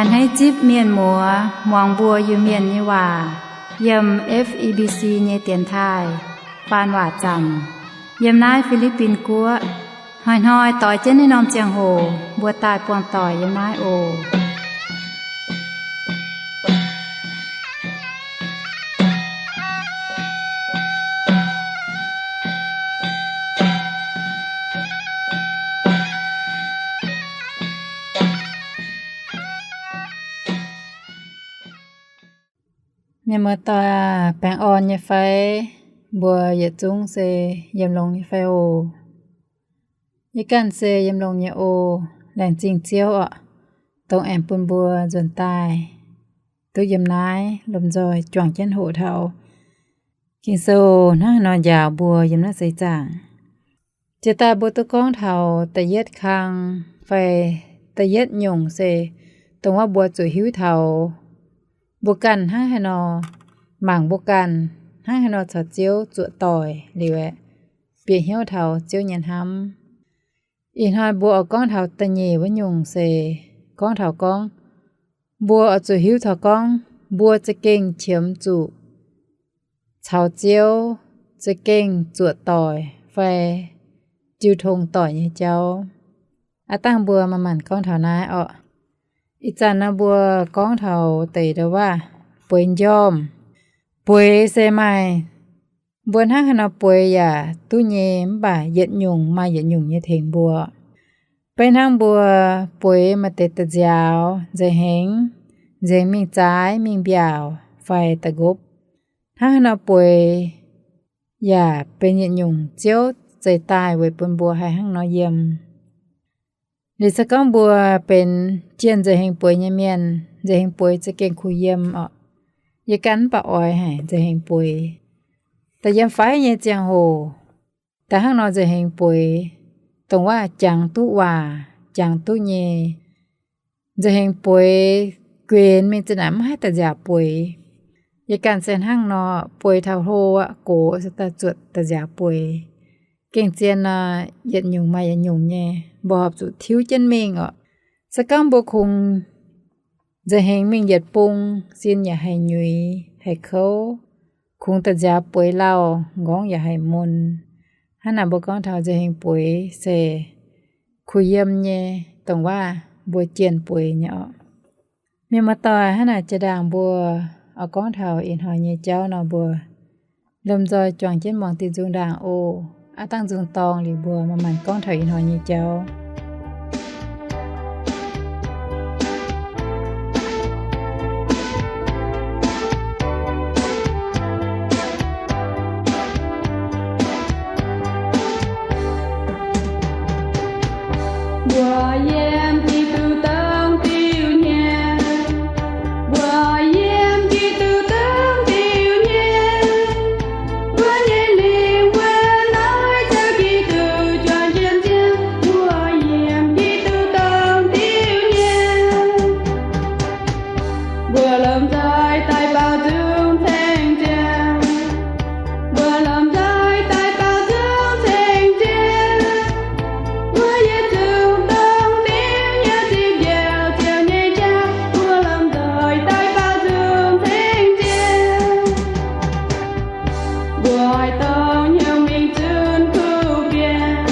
Hneiv zipv mienh muoz muangx mbuo Iu-Mienh nyei waac yiem F E B C nyei dienx taaih faan waac zanc yiem naaiv Fi^li^bin Guoqv. Hnoi-hnoi doix jienv naaiv norm ziangh hoc mbuo daaih buangh doic yiem naaiv oc. Mienh muoz-doic aac, baengh orn nyei fai? Mbuo yietc zungv se yiem longx nyei fai oc? Yie ganh se yiem longx nyei oc. Laengz zingh Ziouv oc, dongh aengx bun mbuo nzuonx daaih duqv yiem naaiv lomh nzoih juangc jienv hoqc taux Ging-Sou hnangv haaix nor njaaux mbuo yiem naaiv seix zaangc. Jiex daaih mbuo duqv gorngv taux da'yietv kang fai da'yietv nyungc se dongh wuov mbuo zuqc hiuv taux mbuo ganh hnangv haaix nor, mangc mbuo ganh hnangv haaix nor caux Ziouv zuoqc doic liuz aeqv, bieqc hnyouv taux Ziouv nyei hnamv. Ih hnoi mbuo oix gorngv taux da'nyeic wuov nyungc se gorngv taux gorngv mbuo oix zuqc hiuv taux gorngv mbuo za'gengh qiemx zuqc caux Ziouv za'gengh zuoqc doic fai jiu tong doic nyei jauv. Aav dangh mbuo manc-manc gorngv taux naaiv orqc. Ih zanc nor mbuo gorngv taux deix ndau-waav bueix njormh. Bueix se maaih, mbuo hnangv haaix nor bueix yaac duqv nyei, mv baac yietc nyungc maaih yietc nyungc nyei tengx mbuo. Beiv hnangv mbuo bueix maaih deix da'nziaaux nzengc hengx, nzengc mingh zaaix, mingh mbiaauc fai da'nqopv. Hnangv haaix nor bueix yaac benx yietc nyungc Ziouv zeix daaih weic bun mbuo haih hnangv nor yiem. Liuz se gorngv mbuo benx jienh nzengc hengx bueix nyei mienh, nzengc hengx bueix za'gengh kuh yiem orqc. Yie ganh mv baac oix haic nzengc hengx bueix. Da'yiem fai nyei ziangh hoc, da'hnangv nor nzengc hengx bueix, dongh waac jangx duqv waac, jangx duqv nyei. Nzengc hengx bueix, guenx mingh zinh naaic mv haih da'nziaaux bueix. Yie ganh se hnangv nor bueix taux hlo aqv, gox se daaih zuotc da'nziaaux bueix. Gengh zien nor, yietc nyungc maaih yietc nyungc nyei, mbuo horpc zuqc tiuv jienv mingh orqc. Se gorngv mbuo kungx nzengc hengx mingh yietc bung, sin yaac haih nyuix, haih kouv, kungx da'nziaaux bueix lauh, nqorngv yaac haih mun. Hnangv naaic mbuo gorngv taux nzengc hengx bueix se kuh yiem nyei, dongh waac mbuo jienh bueix nyei orqc. Mienh muoz-doic, hnangv naaic jiex ndaangc mbuo oix gorngv taux ih hnoi nyei jauv nor, mbuo lomh nzoih juangc jienv muangx diuh nzung ndaangc oc. Aav dangh nzung dorngh liuz mbuo manc-manc gorngv taux ih hnoi nyei jauv. Mbuo yiem Giduc dongh diuh hnyouv. Mbuo yiem Giduc dongh diuh hnyouv. Mbuo nyei lingh wuonh noic ziouc Giduc juangc jienv ziangh. Mbuo yiem Giduc dongh diuh hnyouv. Mbuo lomh nzoih daaih baaux nzung ceng jiex. Mbuo lomh nzoih daaih baaux nzung ceng jiex. Mbuo yietc zungv dongh diuh hnyouv zipv njoux Ziouv nyei qaqv. Mbuo lomh nzoih daaih baaux nzung ceng jiex. Mbuo oix dongh hnyouv mingh zunh kuv fienx.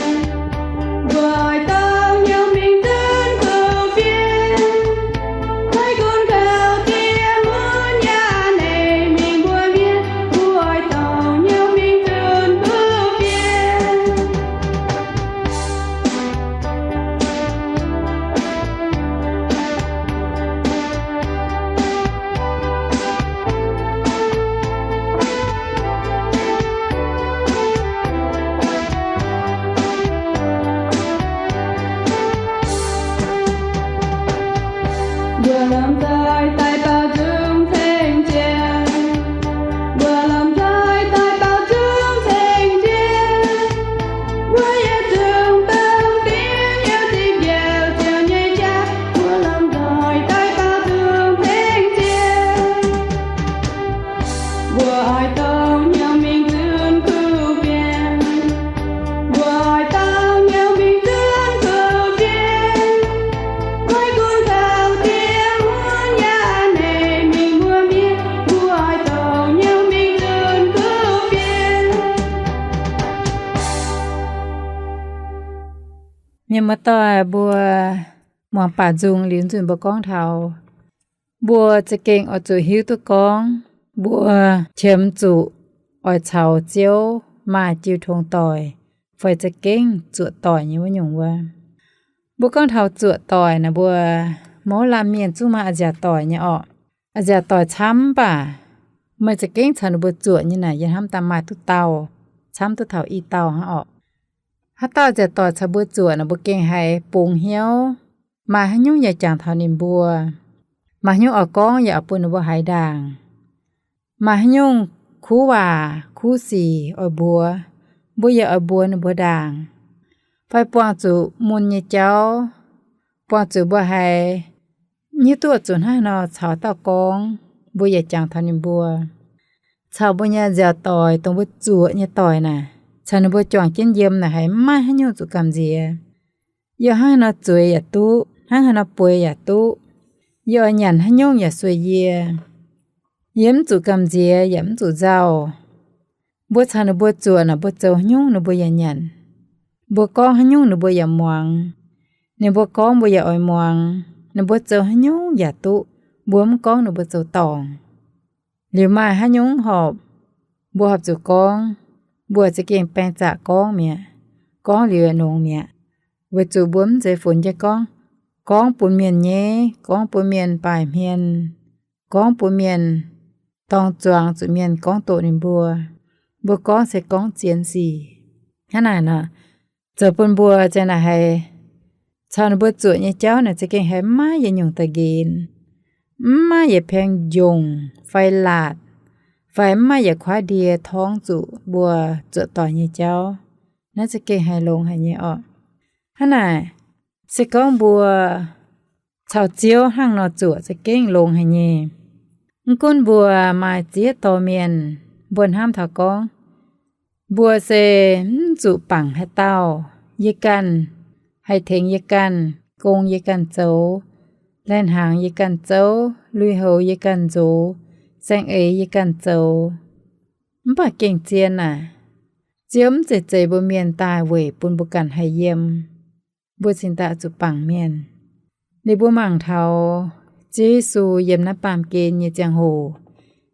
Mbuo oix dongh hnyouv mingh zunh kuv fienx. Maiv gunv kouv diev mun yaac a'hneiv mingh mbuo mienh. Mbuo oix dongh hnyouv mingh zunh kuv fienx. Mbuo lomh nzoih daaih baaux nzung ceng jiex. Mbuo lomh nzoih daaih baaux nzung ceng jiex. Mbuo yietc zungv dongh diuh hnyouv zipv njoux Ziouv nyei qaqv. Mbuo lomh nzoih daaih baaux nzung ceng jiex. Mbuo oix dongh hnyouv mingh zunh kuv fienx. Mbuo oix dongh hnyouv mingh zunh kuv fienx. Maiv gunv kouv diev mun Mienh muoz-doic mbuo, muangx baac nzung liuz nzunc mbuo gorngv taux, mbuo za'gengh oix zuqc hiuv duqv gorngv mbuo qiemx zuqc oix caux Ziouv maaih jiu tong doic, fai za'gengh zuoqc doic nyei wuov nyungc wuov. Mbuo gorngv taux zuoqc doic naaic, mbuo mouz laanh mienh zungv maaih a'nziaauc doic nyei orqc. A'nziaauc doic camv mv baac meih za'gengh caux ninh mbuo zuoqc nyei naaic, yie hnamv daaih maaih duqv dauh, camv duqv taux i dauh hnangv orqc. Haaix dauh a'nziaauc doic caux mbuo zuoqc naaic, mbuo gengh haiz bungx hnyouv. Maaih haaix nyungc yaac jangx taux ninh mbuo. Maaih haaix nyungc oix gorngv yaac oix bun ninh mbuo haiz ndaangc. Maaih haaix nyungc kuv waac kuv sic oix mbuox, mbuo yaac oix mbuox ninh mbuo ndaangc. Fai buangh zuqc mun nyei jauv, buangh zuqc mbuo haiz hiuv duqv zuqc hnangv haaix nor caux dauh gorngv, mbuo yaac jangx taux ninh mbuo. Caux mbuo nyei a'nziaauc doic, dongh mbuo zuoqc nyei doic naaic, caux ninh mbuo juangc jienv yiem naaic haiz maiv haaix nyungc zuqc gamh nziex. Yie hnangv haaix nor zueiz yaac duqv, hnangv haaix nor bueix yaac duqv. Yie oix nyanc haaix nyungc yaac sueih yie. Yie mv zuqc gamh nziex yaac mv zuqc nzauh. Mbuo caux ninh mbuo zuoqc naaic, mbuo zoux haaix nyungc ninh mbuo yaac nyanc. Mbuo gorngv haaix nyungc ninh mbuo yaac muangx. Ninh mbuo gorngv mbuo yaac oix muangx. Ninh mbuo zoux haaix nyungc yaac duqv. Mbuo mv gorngv ninh mbuo zoux dorngc. Liuz maaih haaix nyungc horpc, mbuo horpc zuqc gorngv, mbuo za'gengh baeng zaqc gorngv mi'aqv. Gorngv liuz nongx mi'aqv. Weic zuqc mbuo mv zeiz funx jienv gorngv, gorngv bun mienh nyei, gorngv bun mienh baaih hmien, gorngv bun mienh dorng zuangx zuqc mienh gorngv doqc ninh mbuo. Mbuo gorngv se gorngv zien sic. Hnangv naaic nor, zoux bun mbuo za'naaic haiz caux ninh mbuo zuoqc nyei jauv naaic za'gengh haiz maiv yietc nyungc da'nqenx, mv maaih yietc peng njongc fai laatc, fai mv maaih yietc kuaaiv ndie torngv zuqc mbuo zuoqc doic nyei jauv. Naaiv za'gengh haiz longx haic nyei orqc. Hnangv naaic, se gorngv mbuo caux Ziouv hnangv nor zuoqc za'gengh longx haic nyei. Mv gunv mbuo maaih ziex dorh mienh, mbuo hnamv taux gorngv, mbuo se mv zuqc bangc haaix dauh. Yie ganh haih tengx yie ganh, gong yie ganh zoux, lai-hnaangx yie ganh zoux, lui-houx yie ganh nzox, saeng-eix yie ganh zoux. Mv baac gengh zien naaic, Ziouv mv zeiz zeix mbuo mienh daaih weic bun mbuo ganh haih yiem. Mbuo cingx daaih zuqc bangc mienh. Liuz mbuo mangc taux Ziouv Yesu yiem naaiv baamh gen nyei ziangh hoc,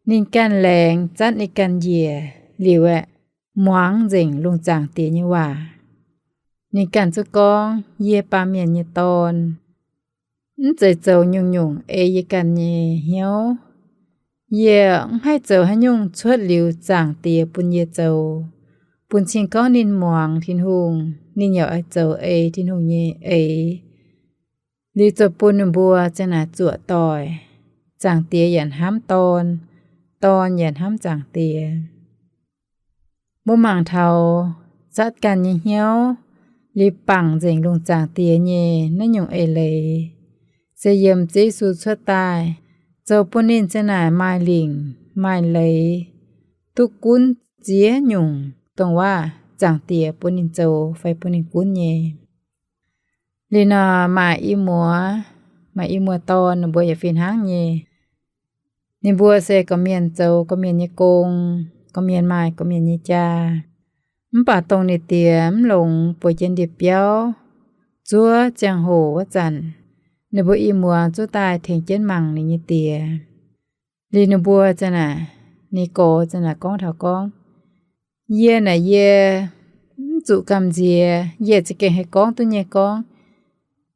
ninh ganh laengz zatv ninh ganh njiec liuz aeqv, muangx nzengc lungh zaangc Diex nyei waac. Ninh ganh zungv gorngv, Yie, Baamh Mienh nyei Dorn, mv zeiz zoux nyungc-nyungc ei yie ganh nyei hnyouv. Yie mv haih zoux haaix nyungc cuotv liuz zaangc Diex bun yie zoux. Bun cing gorngv ninh muangx Tin-Hungh, ninh yaac oix zoux ei Tin-Hungh nyei eix. Liuz zoux bun ninh mbuo za'naaic zuoqc doic. Zaangc Diex yaac hnamv Dorn, Dorn yaac hnamv Zaangc Diex. Mbuo mangc taux zatv ganh nyei hnyouv liuz bangc nzengc lungh zaangc Diex nyei naaiv nyungc eix leiz, se yiem Ziouv Yesu cuotv daaih zoux bun ninh za'naaic maaih lingc maaih leiz, duqv gunv ziex nyungc dongh waac zaangc Diex bun ninh zoux fai bun ninh gunv nyei. Liuz nor maaih i muoz, maaih i muoz dorn, ninh mbuo yaac fih hnangv nyei. Ninh mbuo se gorqv-mienh zoux gorqv-mienh nyei gong, gorqv-mienh maaih gorqv-mienh nyei jaa. Mv baac dongh ninh diex mv longx bueix jienv ndie-biauv, zuov ziangh hoc wuov zanc, ninh mbuo i muoz zuov daaih tengx jienv mangc ninh nyei diex. Liuz ninh mbuo za'naaic, ninh gorx za'naaic gorngv taux gorngv, Yie naaic yie mv zuqc gamh nziex, yie za'gengh haih gorngv duqv nyei gorngv.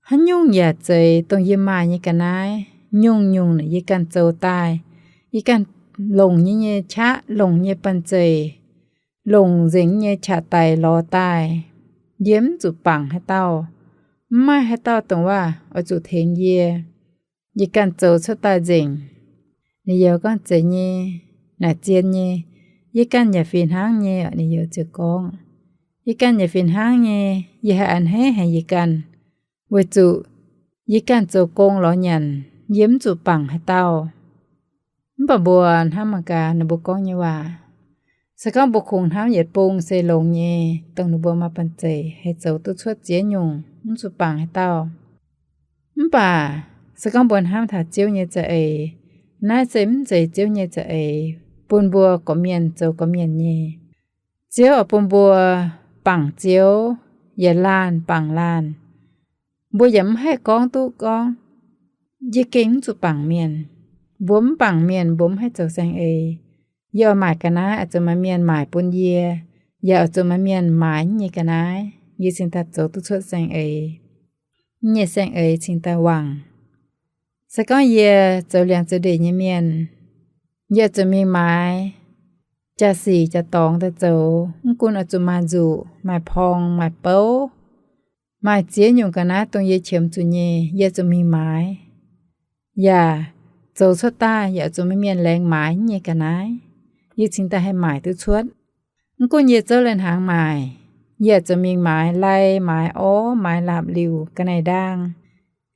Haaix nyungc yaac zeiz dongh yie maaih nyei ga'naaiv, nyungc-nyungc naaic yie ganh zoux daaih. Yie ganh longc nyei nyei qaqv, longc nyei banh zeic, longc nzengc nyei qaqv daic lorz daaih. Yie mv zuqc bangc haaix dauh. Mv maaih haaix dauh dongh waac oix zuqc tengx yie. Yie ganh zoux cuotv daaih nzengc. Ninh youz gorngv, Zeiz nyei, naaic zien nyei. Yie ganh yaac fih hnangv nyei. Ninh youz ziouc gorngv, Yie ganh yaac fih hnangv nyei. Yie haih a'hneiv haic yie ganh, weic zuqc yie ganh zoux gong lorz nyanc, yie mv zuqc bangc haaix dauh. Mv baac mbuo hnamv mangc gaax ninh mbuo gorngv nyei waac. Se gorngv mbuo kungx hnamv yietc bung se longx nyei, dongh ninh mbuo maaih banh zeic haih zoux duqv cuotv ziex nyungc, mv zuqc bangc haaix dauh. Mv baac se gorngv mbuo hnamv taux Ziouv nyei za'eix, naaiv se mv zeiz Ziouv nyei za'eix, bun mbuo gorqv-mienh zoux gorqv-mienh nyei. Ziouv oix bun mbuo bangc Ziouv, yaac laanh bangc laanh. Mbuo yaac mv haih gorngv duqv gorngv, yie gengh mv zuqc bangc mienh. Mbuo mv bangc mienh, mbuo mv haih zoux saeng-eix. Yie oix maaic ga'naaiv, oix zuqc maaih mienh maaic bun yie, yaac oix zuqc maaih mienh maaiz yie nyei ga'naaiv, yie cingx daaih zoux duqv cuotv saeng-eix. Yie nyei saeng-eix cingx daaih wangc. Se gorngv yie zoux liangx zoux ndeic nyei mienh, yie oix zuqc mingh maaiz jaa-sic jaa-dorngx daaih zoux. Mv gunv oix zuqc maaih nzuqc, maaih porng, maaih bouv, maaih ziex nyungc ga'naaiv dongh yie qiemx zuqc nyei, yie oix zuqc mingh maaiz. Yaac zoux cuotv daaih yaac oix zuqc maaih mienh laengz maaiz yie nyei ga'naaiv, yie cingx daaih haih maaic duqv cuotv. Mv gunv yie zouv lai-hnaangx maaic, yie oix zuqc mingh maaiz lai, maaiz orv, maaiz laapc liuc, ga'naaiv ndaang,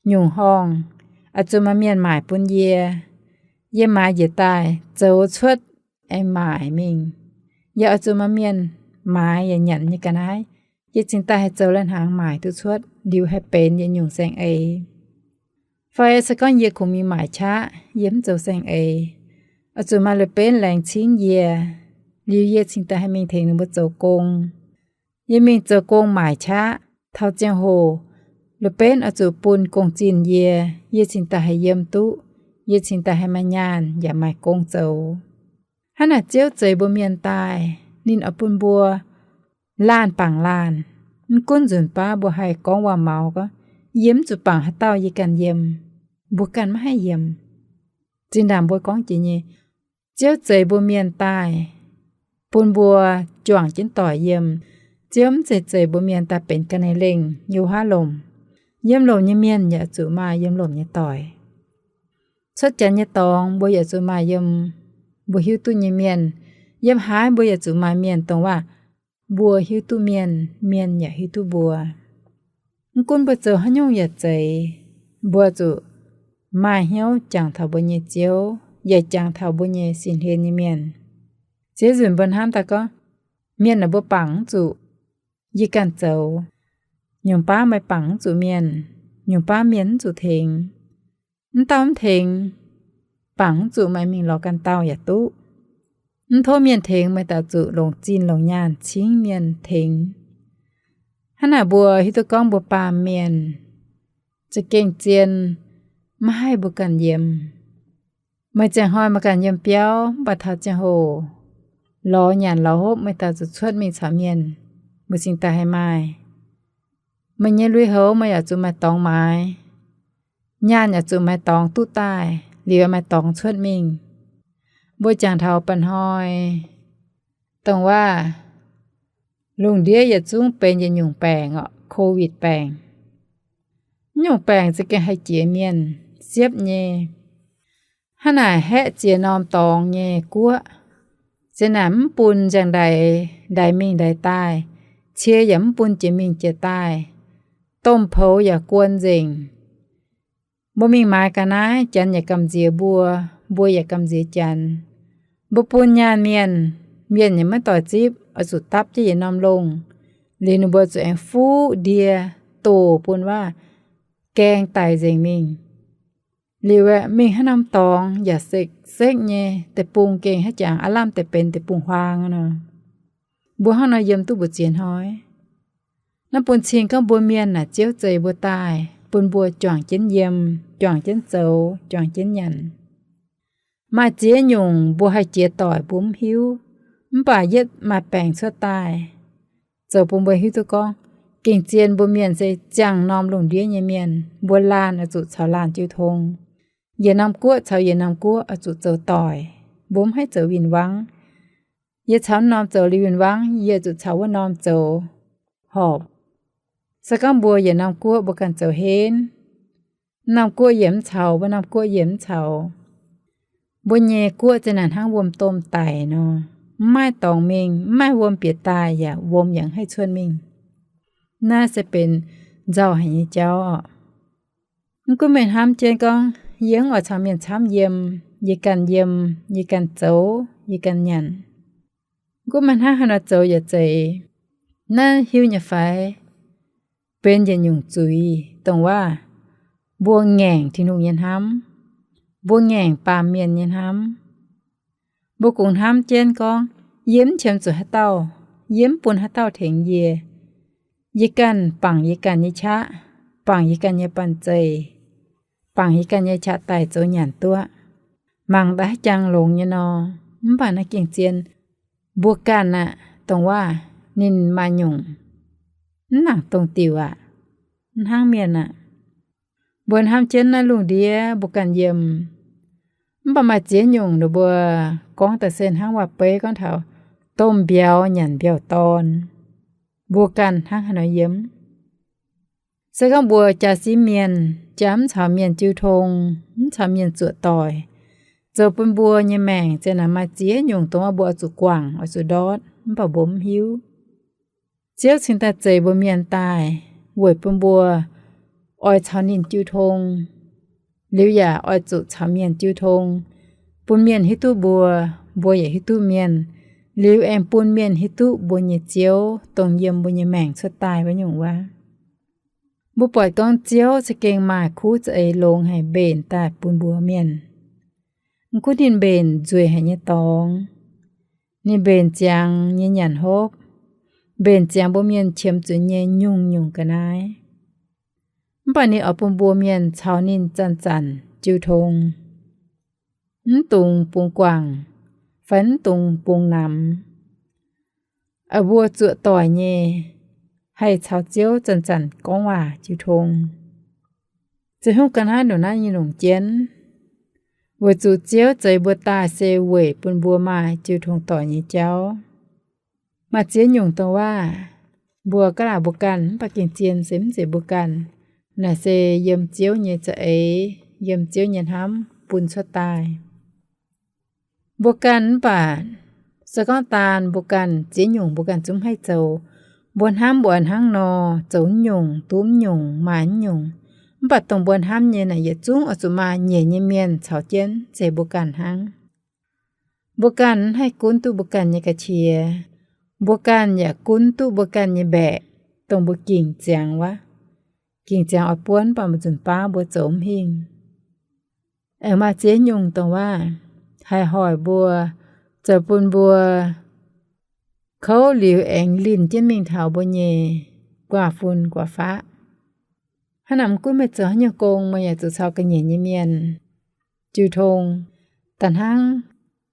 nyungc horngh, oix zuqc maaih mienh maaic bun yie. Yie maaiz njiec daaih zoux cuotv aengx maaic mingh. Yaac oix zuqc maaih mienh maaiz yaac nyanc nyei ga'naaiv, yie cingx daaih haih zoux lai-hnaangx maaic duqv cuotv liuz haih benx yietc nyungc saeng-eix. Fai se gorngv yie kungx mingh maaic qaqv, yie mv zoux saeng-eix, oix zuqc maaih lui-benv laengz cingv yie, liuz yie cingx daaih haih mingh tengx ninh mbuo zoux gong. Yie mingh zoux gong maaic qaqv, taux ziangh hoc lui-benv oix zuqc bun gong-zinh yie, yie cingx daaih haih yiem duqv, yie cingx daaih haih maaih nyaanh yaac maaih gong zoux. Hnangv naaic Ziouv zeix mbuo mienh daaih, ninh oix bun mbuo laanh bangc laanh. Mv gunv nzunc baav mbuo haih gorngv waac-maux gorngv, yie mv zuqc bangc haaix dauh yie ganh yiem, mbuo ganh maiv haih yiem. Zinh ndaangc mbuo gorngv jiex nyei, Ziouv zeix mbuo mienh daaih, bun mbuo juangc jienv doic yiem. Ziouv mv zeiz zeix mbuo mienh daaih benx ga'naaiv lengh yiem haav lomc. Yiem lomc nyei mienh yaac zuqc maaih yiem lomc nyei doic. Cuotv janx nyei dorngx mbuo yaac zuqc maaih yiem mbuo hiuv duqv nyei mienh. Yiem haaix mbuo yaac zuqc maaih mienh dongh waac mbuo hiuv duqv mienh, mienh yaac hiuv duqv mbuo. Mv gunv mbuo zoux haaix nyungc yaac zeiz, mbuo zuqc maaih hnyouv jangx taux mbuo nyei Ziouv, yaac jangx taux mbuo nyei sin hlen nyei mienh. Ziex nzunc mbuo hnamv daaih gorngv, mienh naaic mbuo bangc mv zuqc, yie ganh zoux. Nyungc baav meih bangc mv zuqc mienh, nyungc baav mienh mv zuqc tengx. Mv dauh mv tengx, bangc mv zuqc meih mingh lorz ganh dauh yaac duqv. Mv tov mienh tengx, meih daaih zuqc longc zinh longc nyaanh cingv mienh tengx. Hnangv naaic mbuo hiuv duqv gorngv mbuo baamh mienh za'gengh zien, maiv haih mbuo ganh yiem. Meih ziangh hnoi meih ganh yiem biauv, mv baac taux ziangh hoc lorz nyanc lorz hopv meih daaih zuqc cuotv mingh caux mienh, mbuo cingx daaih haih maaih. Meih nyei lui-houx meih yaac zuqc maaih dorngx maaiz, nyaanh yaac zuqc maaih dorngx duqv daaih, liuz maaih dorngx cuotv mingh. Mbuo jangx taux mba'hnoi dongh waac lungh ndiev yietc zungv benx yietc nyungc baengc orqc, Covid baengc. Mv nyungc baengc za'gengh haih jiex mienh siepv nyei. Hnangv naaic haeqv ziex norm dorngx nyei guoqv, ziex naaic mv bun nziang-ndaix ndaix mingh ndaix daaih, cie yaac mv bun jiex mingh jiex daaih, domh poux yaac guon nzengc. Mbuo mingh maaiz ga'naaiv, janx yaac gamh nziex mbuo, mbuo yaac gamh nziex janx. Mbuo bun nyaanh mienh, mienh yaac maiv doix zipv, oix zuqc dapv jienv yietc norm longh. Liuz ninh mbuo zuqc aengx fuqv ndie doh bun waac gaeng daic nzengc mingh. Liuz aeqv, mingh haaix norm dorngx yaac sekv-sekv nyei, deic-bung gengh haaix jangx aav lamh deix benx deic-bung-huaang nor. Mbuo hnangv nor yiem duqv mbu'ziex hnoi. Naaiv bun cing gorngv mbuo mienh naaic Ziouv zeix mbuo daaih, bun mbuo juangc jienv yiem, juangc jienv zoux, juangc jienv nyanc. Maaih ziex nyungc mbuo haih jiex doic mbuo mv hiuv, mv baac yietv maaih baengc cuotv daaih, zoux bun mbuo hiuv duqv gorngv, gengh zien mbuo mienh se ziangh norm lungh ndiev nyei mienh, mbuo laanh oix zuqc caux laanh jiu tong. Yietc norm guoqv caux yietc norm guoqv oix zuqc zoux doic, mbuo mv haih zoux win-wangv. Yie caux norm zoux liuz win-wangv, yie zuqc caux wuov norm zoux horpc. Se gorngv mbuo yietc norm guoqv mbuo ganh zoux henv, norm guoqv yie mv caux, wuov norm guoqv yie mv caux, mbuo nyei guoqv za'naaic hnangv wuom-domh daic nor, mv maaih dorngx mingh, mv maaih wuom bieqc daaih yaac wuom yaac mv haih cuotv mingh. Naaiv se benx nzauh haic nyei jauv orqc. Mv gunv meih hnamv jienv gorngv, yie mv oix caux mienh camv yiem, yie ganh yiem, yie ganh zoux, yie ganh nyanc. Mv gunv meih hnangv haaix nor zoux yaac zeiz. Naaiv hiuv nyei fai? Benx yietc nyungc zuiz, dongh waac mbuo ngaengc Tin-Hungh nyei hnamv, mbuo ngaengc baamh mienh nyei hnamv. Mbuo kungx hnamv jienv gorngv, yie mv qiemx zuqc haaix dauh, yie mv bun haaix dauh tengx yie, yie ganh bangc yie ganh nyei qaqv, bangc yie ganh nyei banh zeic, bangc yie ganh nyei qaqv daic zoux nyanc duqv. Mangc daaih haaix jangx longx nyei nor. Mv baac naaiv gengh zien. Mbuo ganh aqv, dongh waac ninh maaih nyungc, mv nangc dongh diuc aqv, mv hnangv mienh aqv. Mbuo hnamv jienv naaiv lungh ndiev mbuo ganh yiem. Mv baac maaih ziex nyungc ninh mbuo gorngv daaih se hnangv waac-beiv gorngv taux domh mbiauz nyanc mbiauz-dorn. Mbuo ganh hnangv haaix nor yiem? Se gorngv mbuo jaa-simv mienh, jaa mv caux mienh jiu tong, mv caux mienh zuoqc doic, zoux bun mbuo nyei maengc ziang naaic maaih ziex nyungc dongh waac mbuo oix zuqc guangc, oix zuqc ndortv, mv baac mbuo mv hiuv. Ziouv cingx daaih zeix mbuo mienh daaih weic bun mbuo oix caux ninh jiu tong, liuz yaac oix zuqc caux mienh jiu tong, bun mienh hiuv duqv mbuo, mbuo yaac hiuv duqv mienh, liuz aengx bun mienh hiuv duqv mbuo nyei Ziouv, dongh yiem mbuo nyei maengc cuotv daaih wuov nyungc wuov. Mbuo buatc gorngv Ziouv za'gengh maaih kuv za'eix longx haic mbenc daaih bun mbuo mienh. Mv gunv ninh mbenc nzueic haic nyei dorngx, ninh mbenc ziangx nyei nyanc hopv, mbenc ziangx mbuo mienh qiemx zuqc nyei nyungc-nyungc ga'naaiv, mv baac ninh oix bun mbuo mienh caux ninh zanc-zanc jiu tong, mv dungx bungx guangc fai mv dungx bungx namx. Aa, mbuo zuoqc doic nyei haih caux Ziouv zanc-zanc gorngv waac jiu tong. Ziouv hungh ga'naaiv ndongc naaiv nyei longc jienv, weic zuqc Ziouv zeix mbuo daaih se weic bun mbuo maaih jiu tong doic nyei jauv. Maaih ziex nyungc dongh waac mbuo ga'laaic mbuo ganh mv baac gengh zien se mv zeiz mbuo ganh. Naaic se yiem Ziouv nyei za'eix, yiem Ziouv nyei hnamv bun cuotv daaih. Mbuo ganh mv baac se gorngv daan mbuo ganh ziex nyungc mbuo ganh zungv haih zoux. Mbuo hnamv mbuo hnangv nor, zoux mv nyungc, duqv mv nyungc, maaih mv nyungc. Mv baac dongh mbuo hnamv nyei naaic yietc zungv oix zuqc maaih nyiec nyei mienh caux jienv zeix mbuo ganh hnangv. Mbuo ganh mv haih gunv duqv mbuo ganh nyei ga'qiex. Mbuo ganh yaac gunv duqv mbuo ganh nyei mbaeqc, dongh mbuo gingc ziangx wuov. Gingc ziangx oix buonv baac mbuo nzunc baav mbuo zoux mv hingh. Aengx maaih ziex nyungc dongh waac haih hoic mbuo, zoux bun mbuo kouv liuz aengx linh jienv mingh taux mbuo nyei guaav fun guaav faqv. Hnangv naaic mv gunv meih zoux haaix nyungc gong, meih yaac zuqc caux ga'nyiec nyei mienh jiu tong. Da'hnangv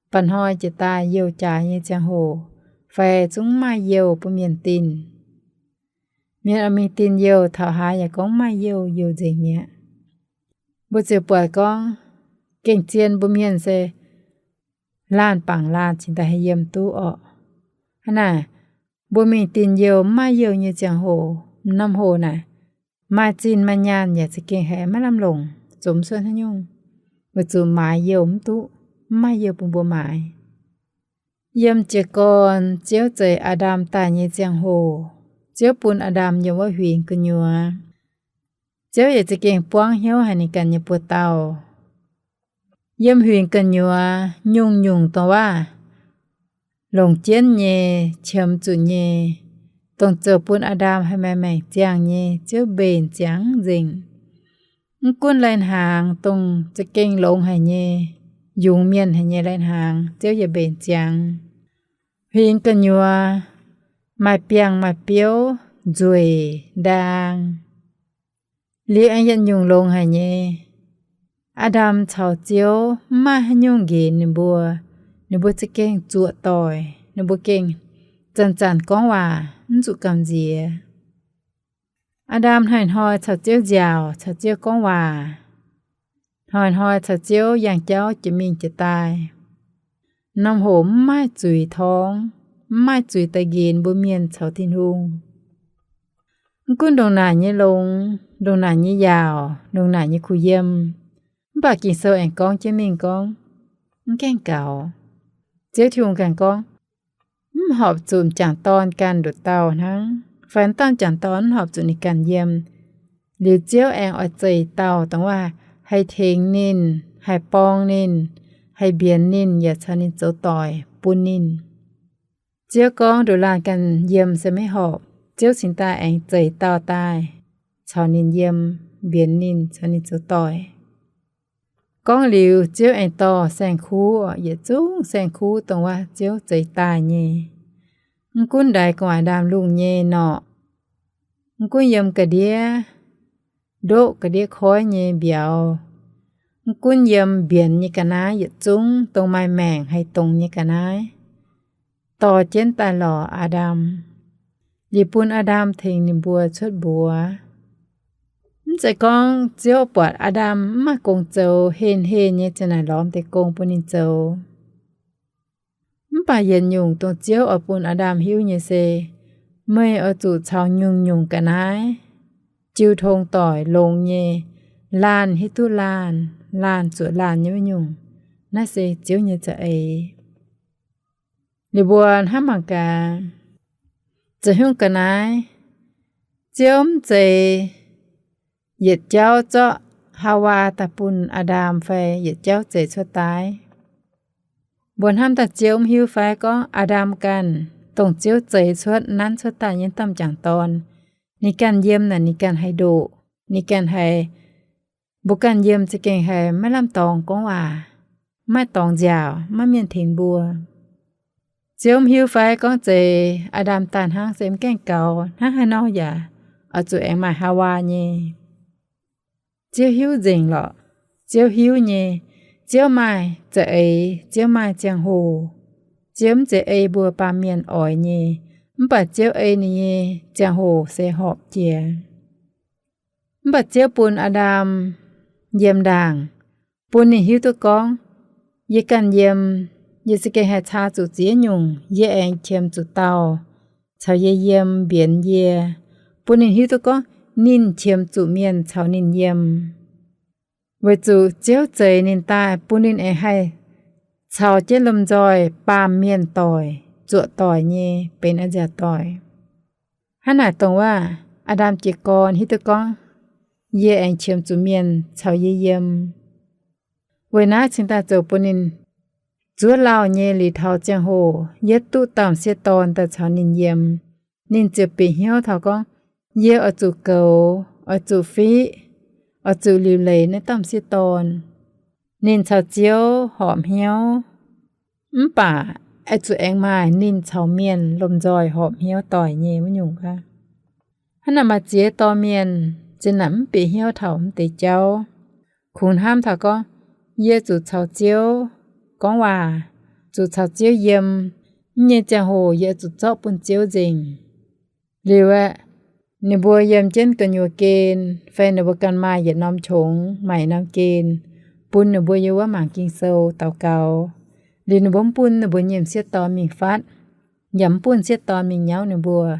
mba'hnoi jiex daaih youh jaax nyei ziangh hoc fai zungv mv maaih youh bun mienh dinh. Mienh oix mingh dinh youh taux haaix yaac gorngv mv maaih youh, youh nzengc mi'aqv. Mbuo ziouc buatc gorngv gengh zien mbuo mienh se laanh bangc laanh cingx daaih haih yiem duqv orqc. Hnangv naaic, mbuo mingh dinh youh mv maaih youh nyei ziangh hoc, m'normh hoc naaic, maaih zinh maaih nyaanh yaac za'gengh haiz maiv lamh longc, zoux mv cuotv haaix nyungc, weic zuqc maaiz youh mv duqv, mv maaih youh bun mbuo maaiz. Yiem jiez gorn Ziouv zeix Aa^ndam daaih nyei ziangh hoc, Ziouv bun Aa^ndam yiem wuov huingx gu'nyuoz. Ziouv yaac za'gengh buangv hnyouv haic ninh ganh nyei buoz-dauh. Yiem huingx gu'nyuoz nyungc-nyungc dongh waac longc jienv nyei, qiemx zuqc nyei, dongh zoux bun Aa^ndam haih maengc ziangh nyei, Ziouv mbenc ziangx nzengc. Mv gunv lai-hnaangx dongh za'gengh longx haic nyei, yungz mienh haic nyei lai-hnaangx, Ziouv yaac mbenc ziangx. Huingx gu'nyuoz maaih biangh maaih biouv, nzueic ndaang, liuz aengx yietc nyungc longx haic nyei. Aa^ndam caux Ziouv mv maaih haaix nyungc nqenx ninh mbuo. Ninh mbuo za'gengh zuoqc doic, ninh mbuo gengh zanc-zanc gorngv waac, mv zuqc gamh nziex. Aa^ndam hnoi-hnoi caux Ziouv nziaauc, caux Ziouv gorngv waac, hnoi-hnoi caux Ziouv yangh jauv jiex mingh jiex daaih. Norm hoc mv maaih zuiz torngv, mv maaih zuiz daaih nqenx mbuo mienh caux Tin-Hungh. Mv gunv ndongc naaic nyei longx, ndongc naaic nyei yaauc, ndongc naaic nyei kuh yiem, mv baac Ging-Sou aengx gorngv jienv mingh gorngv, mv gaengh gaux. Ziouv Tin-Hungh ganh gorngv, mv horpc zuqc m'jangc dorn ganh nduqc dauh hnangv, fai m'dauh m'jangc dorn mv horpc zuqc ninh ganh yiem. Liuz Ziouv aengx oix zeix dauh dongh waac haih tengx ninh, haih borng ninh, haih mbienx ninh yaac caux ninh zoux doic bun ninh. Ziouv gorngv nduqc laanh ganh yiem se maiv horpc, Ziouv cingx daaih aengx zeix dauh daaih caux ninh yiem, mbienx ninh, caux ninh zoux doic. Gorngv liuz, Ziouv aengx dorh saeng-kuv, yietc zungv saeng-kuv dongh waac Ziouv zeix daaih nyei. Mv gunv ndaix gu'nguaaic ndaamv-lungh nyei norqc, mv gunv yiem ga'ndiev, ndoqv ga'ndiev koiv nyei mbiauz. Mv gunv yiem mbienx nyei ga'naaiv yietc zungv dongh maaih maengc haih dongz nyei ga'naaiv, dorh jienv daaih lorz Aa^ndam, liuz bun Aa^ndam tengx ninh mbuo cuotv mbuox. Mv zeiz gorngv Ziouv buatc Aa^ndam mv maaih gong zoux, henh henh nyei ziouc naaic lorz deix gong bun ninh zoux. Mv baac yietc nyungc dongh Ziouv oix bun Aa^ndam hiuv nyei se, meih oix zuqc caux nyungc-nyungc ga'naaiv jiu tong doic longx nyei, laanh hiuv duqv laanh, laanh zuoqc laanh nyei wuov nyungc. Naaiv se Ziouv nyei za'eix. Ninh mbuo hnamv mangc gaax, zoux haaix nyungc ga'naaiv, Ziouv mv zeiz yietc jauv zorqv Haawaa daaih bun Aa^ndam fai yietc jauv zeix cuotv daaih. Mbuo hnamv daaih Ziouv mv hiuv fai gorngv Aa^ndam ganh, dongh Ziouv zeix cuotv nanv cuotv daaih nyei wuov dauh m'jangc dorn, ninh ganh yiem naaic ninh ganh haih ndoqc, ninh ganh haih, mbuo ganh yiem za'gengh haiz maiv lamh dorngx gorngv waac, maiv dorngx nziaauc, maiv mienh tengx mbuo. Ziouv mv hiuv fai gorngv zeiz Aa^ndam daaih hnangv se mv gaengh gaux, hnangv haaix nor yaac oix zuqc aengx maaih Haawaa nyei. Ziouv hiuv nzengc lorqc. Ziouv hiuv nyei. Ziouv maaih za'eix, Ziouv maaih ziangh hoc. Ziouv mv zeiz ei mbuo baamh mienh oix nyei, mv baac Ziouv ei ninh nyei ziangh hoc se horpc jiex. Mv baac Ziouv bun Aa^ndam yiem ndaangc, bun ninh hiuv duqv gorngv, yie ganh yiem, yie za'gengh haih caa zuqc ziex nyungc, yie aengx qiemx zuqc dauh caux yie yiem mbienx yie. Bun ninh hiuv duqv gorngv ninh qiemx zuqc mienh caux ninh yiem. Weic zuqc Ziouv zeix ninh daaih bun ninh aengx haih caux jienv lomh nzoih baamh mienh doic, zuoqc doic nyei benx a'nziaauc doic. Hnangv naaic dongh waac Aa^ndam jiez gorn hiuv duqv gorngv, yie aengx qiemx zuqc mienh caux yie yiem. Weic naaiv cingx daaih zoux bun ninh zuov lauh nyei liuz taux ziangh hoc yie duqv dauh m'sieqv dorn daaih caux ninh yiem. Ninh ziouc bieqc hnyouv taux gorngv, yie oix zuqc goux, oix zuqc fiqv, oix zuqc liuc leiz naaiv dauh m'sieqv dorn. Ninh caux Ziouv horpc hnyouv, mv baac oix zuqc aengx maaih ninh caux mienh lomh nzoih horpc hnyouv doic nyei wuov nyungc aqv. Hnangv naaic maaih ziex dorh mienh zinh naaic mv bieqc hnyouv taux mv deix jauv. Kungx hnamv taux gorngv, yie zuqc caux Ziouv gorngv waac, zuqc caux Ziouv yiem, mv nyei ziangh hoc yie zuqc zorqv bun Ziouv nzengc. Liuz aeqv, ninh mbuo yiem jienv gu'nyuoz gen, fai ninh mbuo ganh maaih yietc norm qongx, maaih yietc norm gen, bun ninh mbuo yiem wuov mangc Ging-Sou daux gaux. Liuz ninh mbuo mv bun ninh mbuo nyei m'sieqv dorn mingh fatv, yaac mv bun m'sieqv dorn mingh nyauv ninh mbuo.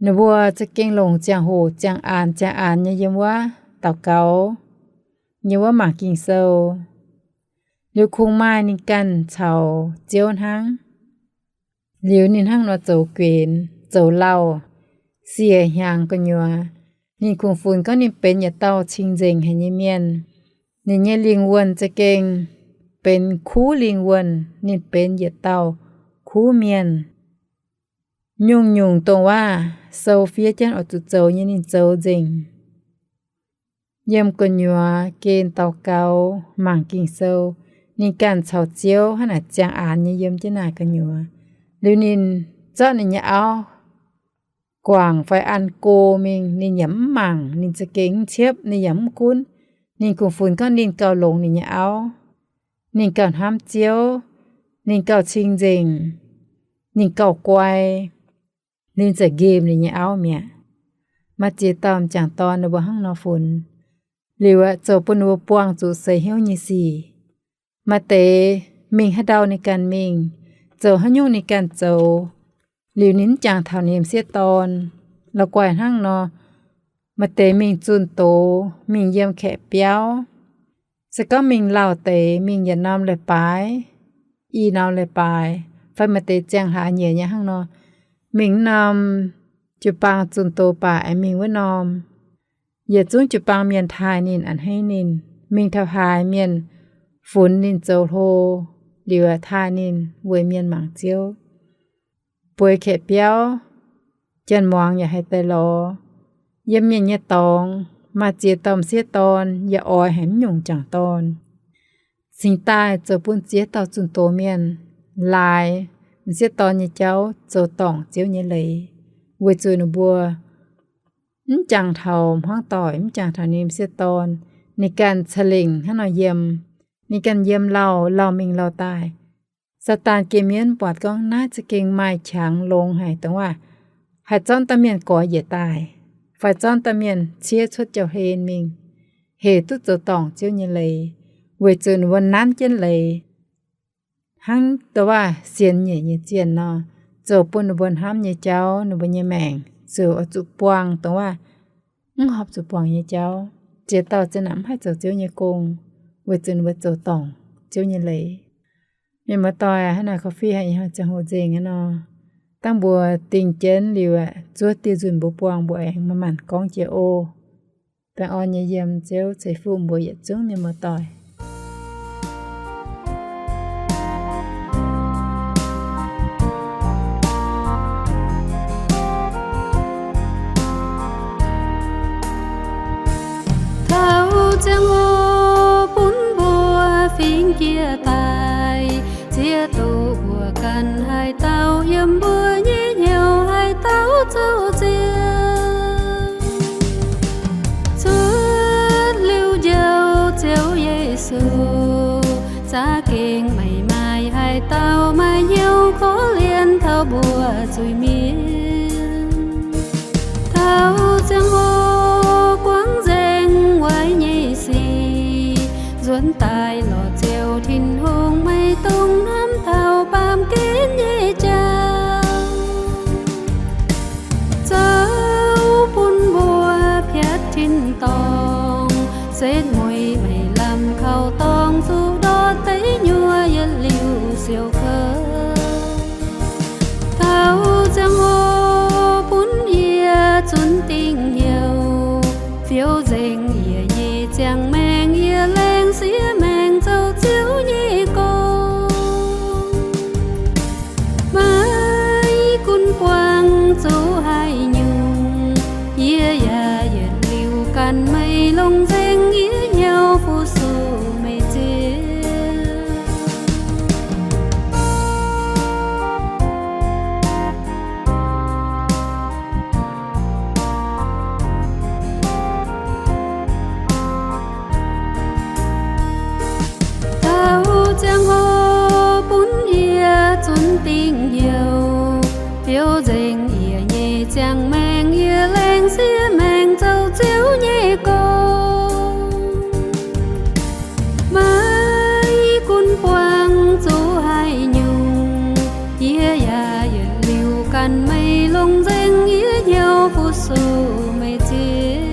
Ninh mbuo za'gengh longc ziangh hoc ziangh aanx ziangh aanx nyei yiem wuov daux gaux, yiem wuov mangc Ging-Sou. Liuz kungx maaih ninh ganh caux Ziouv hnangv. Liuz ninh hnangv nor zoux guenx zoux lauh, siec hnyangx gu'nyuoz, ninh kungx funx gorngv ninh benx yietc dauh cing-nzengc haic nyei mienh. Ninh nyei lingh wuonh za'gengh benx kuv lingh wuonh, ninh benx yietc dauh kuv mienh. Nyungc-nyungc dongh waac sou fiev jienv oix zuqc zoux nyei ninh zoux nzengc. Yiem gu'nyuoz gen daux gaux, mangc Ging-Sou, ninh ganh caux Ziouv hnangv naaic ziangh aanx nyei yiem jienv naaic gu'nyuoz. Liuz ninh zorqv ninh nyei auv guangc fai an go mingh, ninh yaac mv mangc, ninh za'gengh mv ciepv, ninh yaac mv gunv. Ninh kungx funx gorngv ninh gauh longx ninh nyei auv, ninh gauh hnamv Ziouv, ninh gauh cing-nzengc, ninh gauh guai, ninh ziouc nqemh ninh nyei auv mi'aqv. Maaih ziex dauh m'jangc dorn ninh mbuo hnangv nor funx. Liuz aeqv, zoux bun ninh mbuo buangh zuqc seix hnyouv nyei sic. Maaih deix mingh haaix ndau ninh ganh mingh, zoux haaix nyungc ninh ganh zoux. Liuz ninh mv jangx taux ninh m'sieqv dorn, la'guaih hnangv nor. Maaih deix mingh zunh doz, mingh yiem kaeqv biauv. Se gorngv mingh lauh deix, mingh yietc norm leiz-baaix, i norm leiz-baaix, fai maaih deix ziangh hlaax nyieqc nyei hnangv nor, mingh wuov norm jiu-baang zunh doz baac aengx mingh wuov norm. Yietc zungv jiu-baang mienh taaih ninh, a'hneiv ninh. Mingh taux haaix, mienh funx ninh zoux hlo, liuz taaih ninh weic mienh mangc Ziouv. Bueix kaeqv biauv, janx-muangz yaac haih daaih lorz. Yiem mienh nyei dorngx maaih ziex dauh m'sieqv dorn, yaac oix haic mv nyungc m'jangc dorn. Cingx daaih zoux bun ziex dauh zunh doz mienh laaix m'sieqv dorn nyei jauv zoux dorngc Ziouv nyei leiz, weic zuqc ninh mbuo mv jangx taux hmuangv doic, mv jangx taux ninh sieqv dorn. Ninh ganh ca'lengc hnangv nor yiem. Ninh ganh yiem lauh, lauh mingh lauh daaih. Saadaan geh mienv buatc gorngv naaiv za'gengh maaih qangx longx haic, dongh waac haih zorqv dauh mienh goix njiec daaih, fai zorqv dauh mienh ciev cuotv jauv-hlen mingh, hec duqv zoux dorngc Ziouv nyei leiz, weic zuqc ninh mbuo nanv jienv leiz hnangv dongh waac sienx nyeic nyei zienh nor, zoux bun ninh mbuo hnamv nyei jauv, ninh mbuo nyei maengc ziouc oix zuqc buangh, dongh waac mv horpc zuqc buangh nyei jauv. Ziex dauh zinh naaic mv haih zoux Ziouv nyei gong, weic zuqc ninh mbuo zoux dorngc Ziouv nyei leiz. Mienh muoz-doic, hnangv naaic Coffee haiz ih hnoi ziangh hoc nzengc aqv nor, dangh mbuo dingh jienv liuz aeqv, zuov dieh nzunc mbuo buangh mbuo aengx manc-manc gorngv jiex oc. Baengh orn nyei yiem Ziouv ceix fuqv mbuo yietc zungv mienh muoz-doic. Taux ziangh hoc bun mbuo fingx jiex daaih, ziex doz mbuo ganh haaix dauh yiem mbuo nyei hnyouv haaix dauh zoux ziangh. Cuotv liuz Njoux Ziouv Yesu, za'gengh maiv maaih haaix dauh maaih hnyouv korv-lienh taux mbuo zuiz-mienh. Taux ziangh hoc buangv nzengc waaic nyei sic, nzuonx daaih lorz Ziouv Tin-Hungh, maiv dungx hnamv taux baamh gen nyei jauv. Zoux bun mbuo piatv tin-dorngh, setv mueiz maiv lamh kaux dorngx, zuqc ndortv deic nyuoqc yietc liuz siou kouv. Taux ziangh hoc bun yie zunc dingc hnyouv, fiou nzengc yie nyei ziangh maengc, yie laengz siev maengc zoux Ziouv nyei gong. Maiv gunv buangh zuqc haaix nyungc, yie yaac yietc liuz ganh meih, longc nzengc yie hnyouv fu-sux meih Ziouv. Taux ziangh hoc bun yie zunc dingc hnyouv, fiou nzengc yie nyei ziangh maengc, yie laengz siev maengc zoux Ziouv nyei gong. Maiv gunv buangh zuqc haaix nyungc, yie yaac yietc liuz ganh meih, longc nzengc yie hnyouv fu-sux meih Ziouv.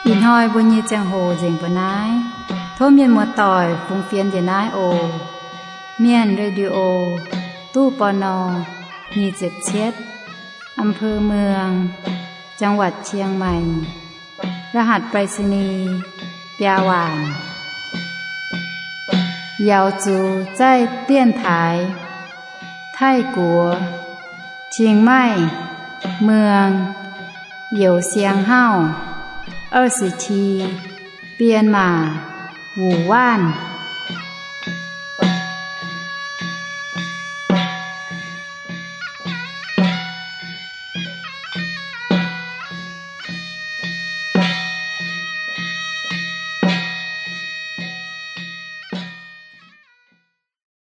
Ih hnoi mbuo nyei ziangh hoc nzengc mbuo naaiv. Tov mienh muoz-doic fungx fienx njiec naaiv oc. Mienh Radio, ตู้ ปณ. nyic ziepc cietv, อำเภอเมือง จังหวัดเชียงใหม่ รหัสไปรษณีย์ biaa waanc. Yaux zuqc 在电台 Taiv-Guoqv, Chiang Mai, Muang, Youz Siang Hauv, 二十七, Bienh Maac, Wuoqc Waanv.